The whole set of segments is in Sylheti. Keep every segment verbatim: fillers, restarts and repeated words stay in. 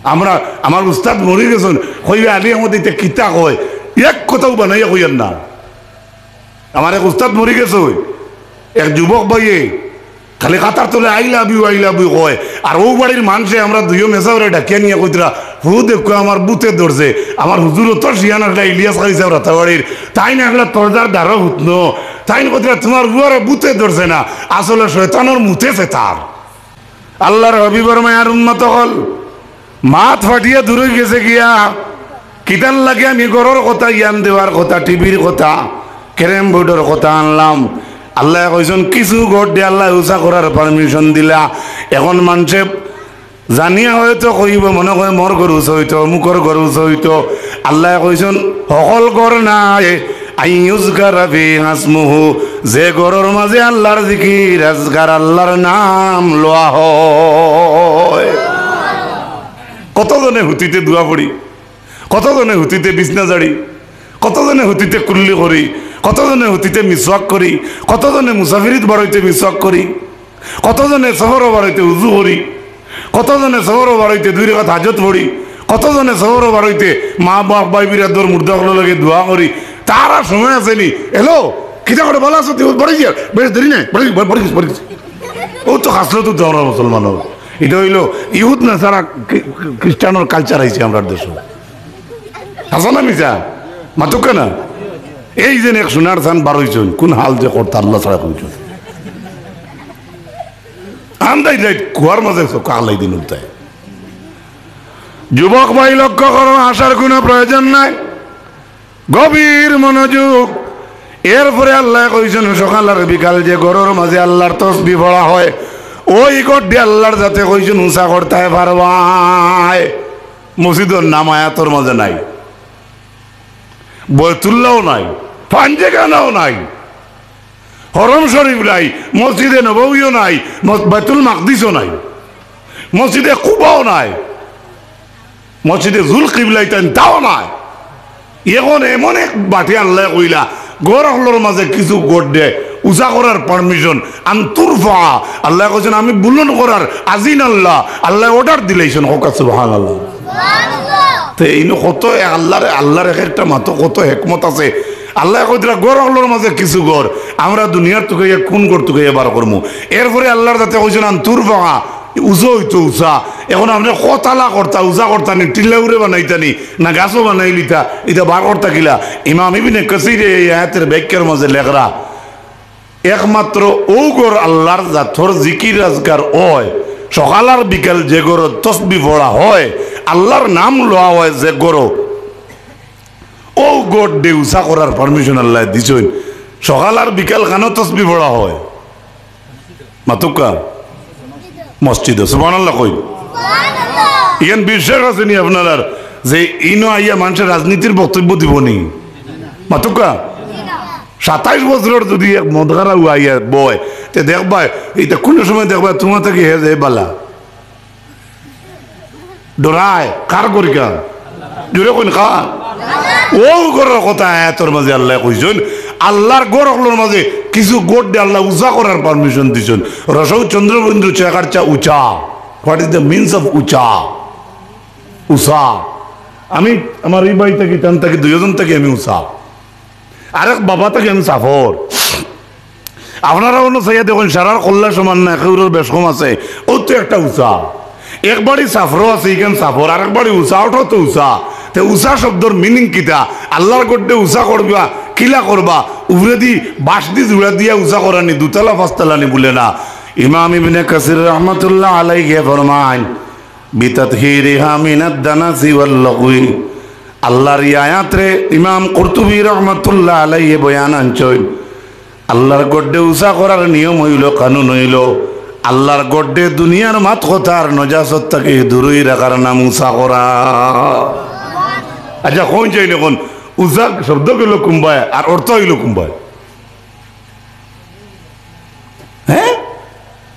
আমরা, আমার উস্তাদ মরি গেছইন, কইবা, "আলী আহমদ ইতা কিতা কয়?" এক কথাও বানাইয়া কইয়ার না। আমার এক উস্তাদ মরি গেছইন, এক যুবক ভাইয়ে খালি কাতার তলে "I love you, I love you" কয়। আর অউ বাড়ির মানষে আমরা দুইও মেসাবরে ডাকিয়া নিয়া কইতরা, "হু দেখো, আমার ভূতে ধরছে।" আমার হুজুর অত শিয়ান আছলা, ইলিয়াস কারি সাব রাতাবাড়ির, তাইন আছলা তর্জার দারো হুতনো, তাইন কইতরা, "তুমার বুয়ারে ভূতে ধরছে না, আসলে শয়তানর মুতে ফেতার।" আল্লার হাবিবর মায়ার উম্মত অকল, মাত ফাটিয়া দূর অইগেছে গিয়া। কিতার লাগি আমি ঘরর কথা, ইয়ান দেওয়ার কথা, টিভির কথা, ক্যারেম বোর্ডর কথা আনলাম? আল্লায় কইছইন, কিছু ঘররে আল্লায় উছা করার permission দিলা। এখন মানষে জানিয়া হয়তো কইবো, মনে কয় মোর ঘর উছা অইতো, অমুকর ঘর উছা অইতো। আল্লায় কইছইন, হকল ঘর নায়, আইয়ুজকারা ফিহা ইসমুহু, যে ঘরর মাঝে আল্লার জিকির আজকার, আল্লার নাম লওয়া হয়। কতজনে হুতিতে দোয়া পড়ি, কতজনে হুতিতে বিছনা ঝাড়ি, কতজনে হুতিতে কুল্লি করি, কতজনে হুতিতে মিসওয়াক করি, কতজনে মুসাফিরিত বারইতে মিসওয়াক করি, কতজনে সফরো বারইতে উজু করি, কতজনে সফরো বারইতে দুই রাকাত হাজত পড়ি, কতজনে সফরো বারইতে মা বাপ ভাই বিরাদর মুর্দা অকলর লাগি দোয়া করি। তারা সময় আছে নি? হ্যালো, কিতা করে, ভালা আছো? তুই বাড়ি যা, বেশ দেরি নাই, বাড়ি, বাড়ি, বাড়ি, বাড়ি। অউ তো খাসলত তো আমরা মুসলমান অকল। ইটা অইলো ইহুদ নাসারা খ্রি-, খ্রিস্টানর culture আইছে আমরার দেশো। হাছা না মিছা? মাতুক্কা না? এই যে এক সোনার চান বারইছইন, কুন হাল যে করতা আল্লা ছাড়া কইছইন। আন্দাই রাইত কুয়ার মাঝে চোখ আলাই দিন উল্টায়। যুবক ভাই লক্ষ্য করো, হাছার কুনু প্রয়োজন নাই। গভীর মনোযোগ। এরপরে আল্লায় কইছইন, সকাল আর বিকাল যে ঘরর মাঝে আল্লার তসবি পড়া হয়, অউ ঘররে আল্লার যাতে কইছইন উছা করতায় পারবায়। মসজিদর নাম আয়াতর মাঝে নাই, বয়তুল্লাও নাই, পাঞ্জেখানাও নাই, হরম শরীফ নাই, মসজিদে নববীও নাই, মস-, বাইতুল মাকদিসও নাই, মসজিদে কুবাও নাই, মসজিদে জুল কিবলা ইতান তাও নাই। এখন এমন এক বাটে আল্লায় কইলা, ঘর অকলর মাঝে কিছু ঘররে উছা করার permission, আন তুরফা, আল্লায় কইছইন, আমি বুলন্দ করার, আজিন আল্লাহ, আল্লায় order দিলাইছইন, কউক্কা সুবহানাল্লাহ। তে ইনো কত আল্লার, আল্লার এক একটা মাতো কত হেকমত আছে। আল্লায় কইতরা ঘর অকলর মাঝে কিছু ঘর, আমরা দুনিয়ার তুকাইয়া কুন ঘর তুকাইয়া বার করমু। এরপরে আল্লার যাতে কইছইন আন তুরফা, উছা অইতো উছা। এখন আপনে কতলা করতা, উছা করতা নি, টিল্লা উরে বানাইতা নি, না গাছো বানাইলিতা, ইটা বার করতা কিলা? ইমাম ইবনে কাসিরে এই আয়াতের ব্যাখ্যার মাঝে লেখরা, একমাত্র অউ ঘর আল্লার যাতর জিকির আজকার অয়, সকাল আর বিকাল যে ঘরো তসবি পড়া হয়, আল্লার নাম লওয়া হয় যে ঘরো, অউ ঘররে উছা করার permission আল্লায় দিছইন। সকাল আর বিকাল খানো তসবি পড়া হয়? মাতুক্কা? মসজিদো। সুবহানাল্লাহ কই। ইখান বিশ্বাস আছে নি আপনারার যে ইনো আইয়া মানষে রাজনীতির বক্তব্য দিবো নি? মাতুক্কা? সাতাইশ বছরর যুদি এক মদখারা আইয়া বয়, তে দেখবায়, ইটা কুনু সময় দেখবায়, তুমা থাকি হে যে বালা। ডরায় কার ঘর ইখান? জোরে কইন কার? অউ ঘরর কথা আয়াতর মাঝে আল্লায় কইছইন, আল্লার ঘর অকলর মাঝে কিছু ঘররে আল্লায় উছা করার permission দিছইন। রসৌ চন্দ্রবিন্দু চেকারচা উচা। What is the means of উচা? উচা। আমি আমার ই ভাই থাকি, তান থাকি, দুইজন থাকি আমি উচা। আরেক বাবা থাকি আমি সাফর। আপনারা অনো চাইয়া দেখইন, সারার কল্লা সমান না, কেউরর বেশ কম আছে। অউ তো একটা উচা। এক বাড়ি সাফরও আছে, ইখান সাফর, আরেক বাড়ি উচা, অটাও তো উচা। তে উচা শব্দর meaning কিতা? আল্লার ঘররে উচা করবা, কিলা করবা? উপরেদি বাঁশদি জুড়া দিয়া উচা করানি, দুতলা পাঁচতলা নি বুলে না। ইমাম ইবনে কাসির রহমতুল্লাহ আলাইহি ফরমাইন, বিতাতহিরিহা মিনাদ দানাসি ওয়াল লগুই। আল্লার ই আয়াতরে ইমাম কুরতুবী রহমতুল্লাহ আলাইহি বয়ান আনছইন, আল্লার ঘররে উচা করার নিয়ম অইলো, কানুন অইলো, আল্লার ঘররে দুনিয়ার মাত কথার নজাসত থাকি দূরই রাখার নাম উচা করা। আচ্ছা, কইন চাইন অখন, উচা শব্দ কইলো কুনবায় আর অর্থ অইলো কুনবায়? হ্যাঁ?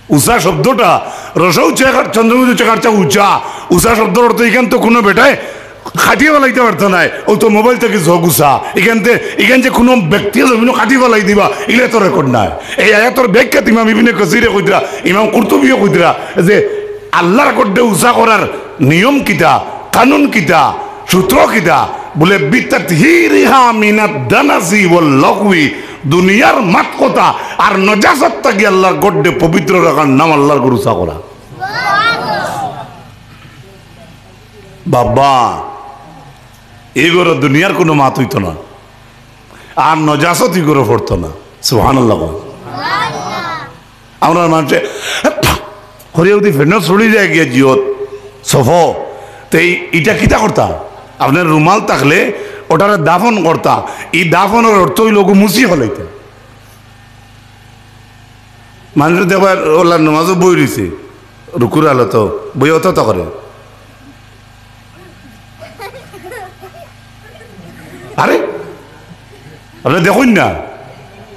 উচা শব্দটা, রসৌ চেকার, চন্দ্রবিন্দু চেকারচা উচা। উচা শব্দর অর্থ ইখান তো কুনু বেটায় কাটিয়া ফালাইতা পারতা নায়। অউ তো মোবাইল থাকি ঝগ উচা। ইখানতে, ইখান যে কুনু ব্যক্তিয়ে জমিনো কাটি ফালাই দিবা, ইলা তো record নাই। এই আয়াতর ব্যাখ্যাত ইমাম ইবনে কাসিরে কইতরা, ইমাম কুরতুবীয়ে কইতরা যে আল্লার ঘররে উচা করার নিয়ম কিতা, কানুন কিতা, সূত্র কিতা? বুলে, "বিতাতহিরিহা মিনাদ দানাসি ওয়াল লাগবি", দুনিয়ার মাত কথা আর নজাসত থাকি আল্লাহর ঘররে পবিত্র রাখার নাম আল্লাহর ঘর উচা করা। বাবা, ই ঘরো দুনিয়ার কুনু মাত অইতো না, আর নজাসত ই ঘরো পড়তো না। সুবহানাল্লাহ কও। আমরার মানষে করিয়া যদি ফেনো ছুড়ি যায় গিয়া জিয়ত সফো, তে ই-, ইটা কিতা করতা? আপনার রুমাল থাকলে ওটারে দাফন করতা। ই দাফনর অর্থ অইলো অগু মুছি ফালাইতা। মানষে দেখবা ওলা নমাজো বই রইছে, রুকুর হালতো বই অত অত করে। আরে, আপনে দেখইন না,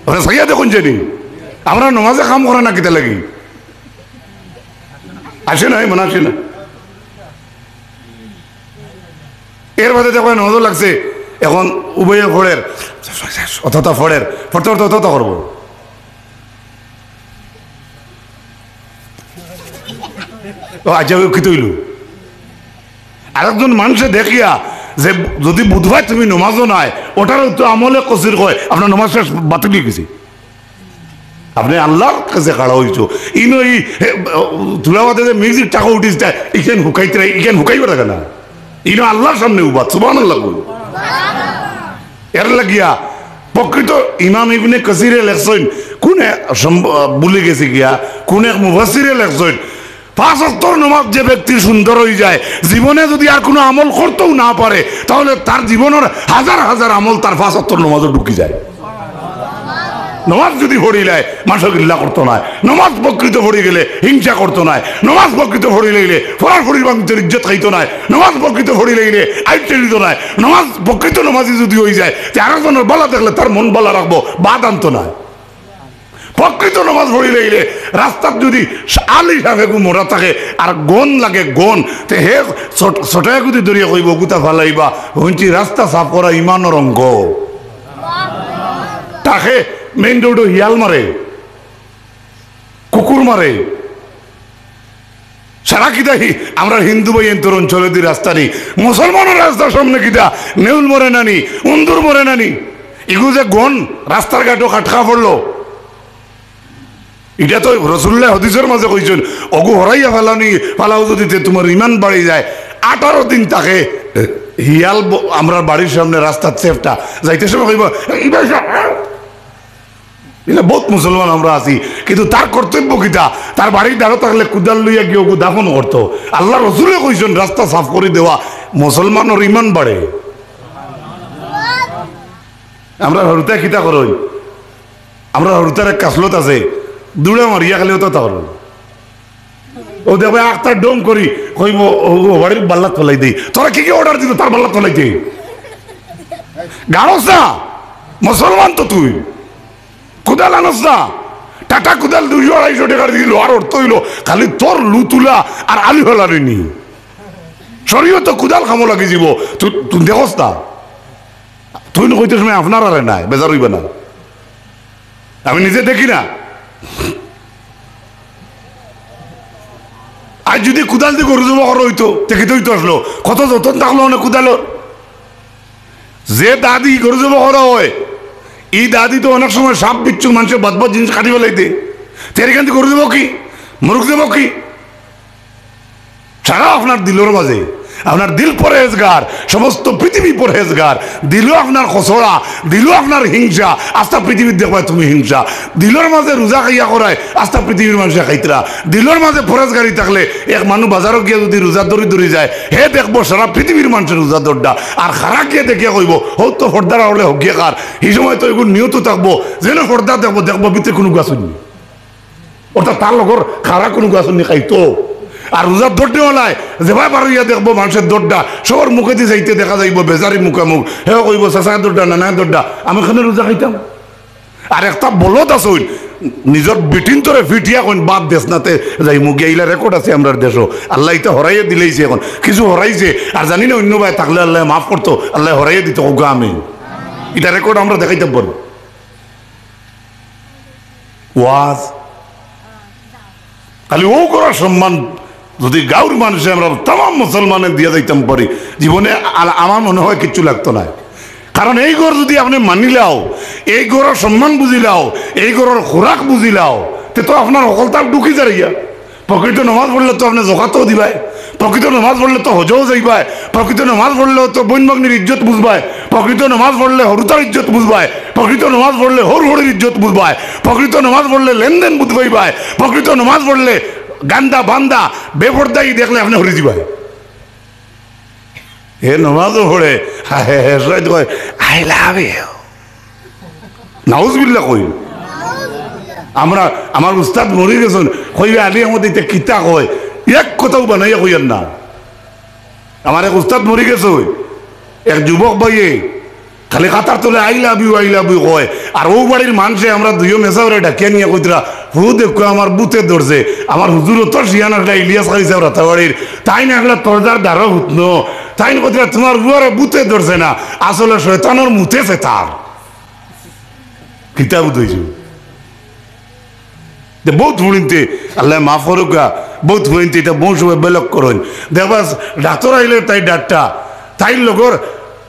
আপনে চাইয়া দেখইন যে নি, আমরার নমাজে কাম করে না কিতা লাগি? আসে না, মনো আসে না। এর বাদে দেখবা নমাজও লাগছে, এখন উবাইয়া পড়ের, অত অত পড়ের, পড়তে পড়তে অত অত করবো। ও আচ্ছা, ও কিতা অইলো? আরেকজন মানষে দেখিয়া যে যদি বুধবায় তুমি নমাজো নাই, ওটারে তো আমলে কসির কয়, আপনার নমাজ শেষ, বাতিল অই গেছে। আপনে আল্লাহর কাছে খাড়া অইছো। ইনো ই, হে, তুলা বাদে যে মিউজিক টাকা উঠিস যায়, ইখান হুকাইতে রাই, ইখান হুকাইবার জাগা না। ইনো আল্লাহর সামনে উবা, সুবহানাল্লাহ কও। এর লাগিয়া প্রকৃত ইমাম ইবনে কাসিরে লেখছইন, কোনে সম্ভ-, ভুলি গেছি গিয়া, কোন এক মুফাসসিরে লেখছইন, পাঁচ ওয়াক্তর নমাজ যে ব্যক্তির সুন্দর অই যায়, জীবনে যদি আর কুনু আমল করতেও না পারে, তাহলে তার জীবনর হাজার হাজার আমল তার পাঁচ ওয়াক্তর নমাজো ঢুকি যায়। নমাজ যদি পড়িলায়, মানষে গিল্লা করতো নায়। নমাজ প্রকৃত পড়ি গেলে হিংসা করতো নায়। নমাজ প্রকৃত পড়িলাইলে পড়ার পড়ির বাংলাদেশের ইজ্জত খাইতো নায়। নমাজ প্রকৃত পড়িলাইলে আইন টেরিতো নায়। নমাজ প্রকৃত নমাজি যদি অই যায়, তে আরেকজনর বালা দেখলে তার মন বালা রাখবো, বাদ আনতো নায়। প্রকৃত নমাজ পড়িলাইলে রাস্তাত যদি আলি সাহেব এগু মরা থাকে আর গন লাগে গন, তে হে ছোট-, ছোট এগুদি ধরিয়া কইবো, "গুতা ফালাইবা, হুনছি রাস্তা সাফ করা ইমানর অঙ্গ।" তাকে মেইন রোডো হিয়াল মারে, কুকুর মারে। সারা কিতা হি-, আমরা হিন্দু ভাইয়াইন্তর অঞ্চলেদি রাস্তা নি, মুসলমানর রাস্তার সামনে কিতা নেউল মরে না নি, উন্দুর মরে না নি? ইগু যে গন রাস্তার ঘাটো খাটকা পড়লো, ইটা তো রসুলুল্লায় হাদিসর মাঝে কইছইন, "অগু হরাইয়া ফালানি, ফালাও যদি তে তুমার ইমান বাড়ি যায়।" আঠারো দিন তাকে হিয়াল ব-, আমরার বাড়ির সামনে রাস্তাত সেফটা যাইতে সময় কইবো, "ইবা সা-" ইলা বউত মুসলমান আমরা আছি, কিন্তু তার কর্তব্য কিতা? তার বাড়ির দ্বারো থাকলে কুদাল লইয়া গিয়া অগু দাফন করতো। আল্লার রসুলে কইছইন, রাস্তা সাফ করি দেওয়া মুসলমানর ইমান বাড়ে। আমরা হুরুতায় কিতা করইন? আমরা হুরুতার এক খাসলত আছে, দুড়া মারিয়া খালি অত অত করইন। ও দেখবা আখতা ডং করি কইবো, "ও, ও বাড়ির বাল্লাত ফালাই দেই।" তোরা কে কে অর্ডার দিলো তার বাল্লাত ফালাইতে? গাড়স না, মুসলমান তো তুই। কুদাল আনস না, টাটা কুদাল দুইশো আড়াইশো টেকার দিলো, আর অর্থ অইলো খালি তোর লু তুলা আর আলি ফালানি নি। শরীয়তো কুদাল কামো লাগি যিবো, তুই, তুই দেখস না। তুই নু কইতে সময় আপনারারে নায়, বেজার অইবা না। আমি নিজে দেখি না। আইজ যদি কুদালদি গরু জবো করা অইতো, তে কিতা অইতো আসলো? কত যতন থাকলো অনে কুদালর। যে দাদি গরু জবো করা অয়, ই দাদি তো অনেক সময় সাপ বিচ্ছু মানষে বাদ বাদ জিনিস কাটি ফালাইতে। তে এর কান্দি গরু জবো কি? মুরুগ জবো কি? সারা আপনার দিলর মাঝে, আপনার দিল পরহেজগার, সমস্ত পৃথিবী পরহেজগার, দিলো আপনার খসড়া, দিলো আপনার হিংসা, আস্তা পৃথিবীত দেখবায় তুমি হিংসা, দিলর মাঝে রোজা খাইয়া করায়, আস্তা পৃথিবীর মানষে খাইতরা, দিলর মাঝে পরহেজগারি থাকলে এক মানুষ বাজারো গিয়া যদি রোজা ধরি ধরি যায়, হে দেখবো সারা পৃথিবীর মানষে রোজা ধরডা, আর খারা গিয়া দেখিয়া কইবো, "হউ তো পর্দার আড়ালে হগিয়ে খার", হি সময় তো এগুর নিয়ত থাকবো, যেন পর্দা দেখবো, দেখবো ভিতরে কুনু গাছ নেই। অর্থাৎ তার লগর খারা কুনু গাছ নি খাইতো। আর রোজা ধরতে ওলায় যেবায় বারইয়া দেখবো মানষে ধরডা, সবর মুখেদি যাইতে দেখা যাইবো বেজারি মুখামুখ। হে কইবো, "চাচায় ধরডা, নানায় ধরডা, আমি কেনে রোজা খাইতাম?" আর একটা বলদ আছে, ওই নিজর বেটিন্তরে ফিটিয়া কইন, "বাদ দেস না তে যাইমু গিয়া।" ইলা রেকর্ড আছে আমরার দেশো। আল্লায় ইতা হরাইয়া দিলাইছে, এখন কিছু হরাইছে, আর জানি না অন্য বায় থাকলে আল্লায় মাফ করতো, আল্লায় হরাইয়া দিতো, কউক্কা আমিন। ইতা রেকর্ড আমরা দেখাইতাম পারবো। ওয়াজ। খালি অউ ঘরর সম্মান যদি গাঁওর মানষে আমরা তামাম মুসলমানে দিয়া যাইতাম পারি, জীবনে আ-, আমার মনে হয় কিচ্ছু লাগতো নায়। কারণ এই ঘর যদি আপনে মানিলাও, এই ঘরর সম্মান বুঝিলাও, এই ঘরর খোরাক বুঝিলাও, তে তো আপনার হকলতাল ঢুকি যার গিয়া। প্রকৃত নমাজ পড়লে তো আপনে জকাতও দিবায়, প্রকৃত নমাজ পড়লে তো হজও যাইবায়, প্রকৃত নমাজ পড়লে তো বইন ভাগ্নির ইজ্জত বুঝবায়, প্রকৃত নমাজ পড়লে হরুতার ইজ্জত বুঝবায়, প্রকৃত নমাজ পড়লে হর হরির ইজ্জত বুঝবায়, প্রকৃত নমাজ পড়লে লেনদেন বুঝবাইবায়, প্রকৃত নমাজ পড়লে গান্দা বান্দা বেপর্দাই দেখলে আপনে হরি দিবায়। হে নমাজও পড়ে, হে, হে, হে, সৈয়দ কয়, "I love you।" নাউজুবিল্লাহ কই। আমরা, আমার উস্তাদ মরি গেছইন, কইবে, "আলী আহমদ ইতে কিতা কয়?" এক কথাও বানাইয়া কইয়ার না। আমার এক উস্তাদ মরি গেছইন, এক যুবক ভাইয়ে খালি কাতার তলে "I love you, I love you" কয়। আর অউ বাড়ির মানষে আমরা দুইও মেসাবরে ডাকিয়া নিয়া কইতরা, "হু দেখো আমার ভূতে ধরছে।" আমার হুজুর অত শিয়ান আছলা, ইলিয়াস কারি সাব রাতাবাড়ির, তাইন আছলা তরজার দারো হুতনো, তাইন কইতরা, "তুমার বুয়ারে ভূতে ধরছে না, আসলে শয়তানর মুতে ফেতার।" কিতা বুঝাইছো? তে বউত ফুড়িন্তে, আল্লায় মাফ করউক্কা, বউত ফুড়িন্তে ইতা বউত সময় বেলক করইন। দেখবা, ডাক্তর আইলে তাই ডাক্তার, তাইর লগর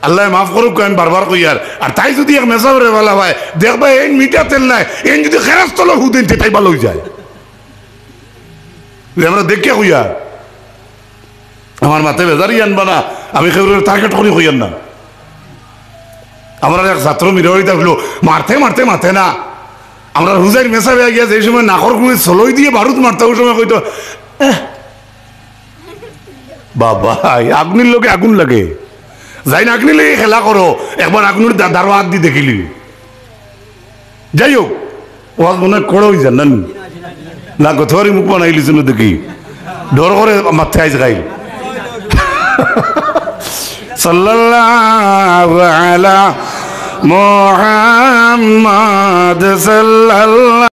আল্লায় মাফ করউক্কা, আমি বারবার কইয়ার। আর তাই যুদি এক মেসাবরে ভালা পায়, দেখবা এইন মিঠা তেল নায়, এইন যুদি খেরাস তলো হু দেইন তে তাই ভালা অইযায়। যে আমরা দেখিয়া কইয়ার। আমার মাতে বেজারি আনবা না, আমি কেউরে টার্গেট করি কইয়ার না। আমরার এক ছাত্র মিরাবাড়িত আছলো, মারতে মারতে মাতে না। আমরার হুজাইর মেসাবে গিয়া যে সময় নাকর কুড়ি ছলই দিয়া বারুদ মারতা, অউ সময় কইতো, "এহ।" বাবা, আগুনির লগে আগুন লাগে। যাইন আগুনির লগে খেলা করো, একবার আগুনির দা-, দারো আত দি দেখিলি। যাই হউক, ওয়াজ মনে অয় কড়া অইযার না নি? না, কতবারই মুখ বানাইলিছইন দেখি। ডর করে মারতে আইজ খাইল। সাল্লাল্লাহু আলা মুহাম্মদ সাল্লাল্লাহু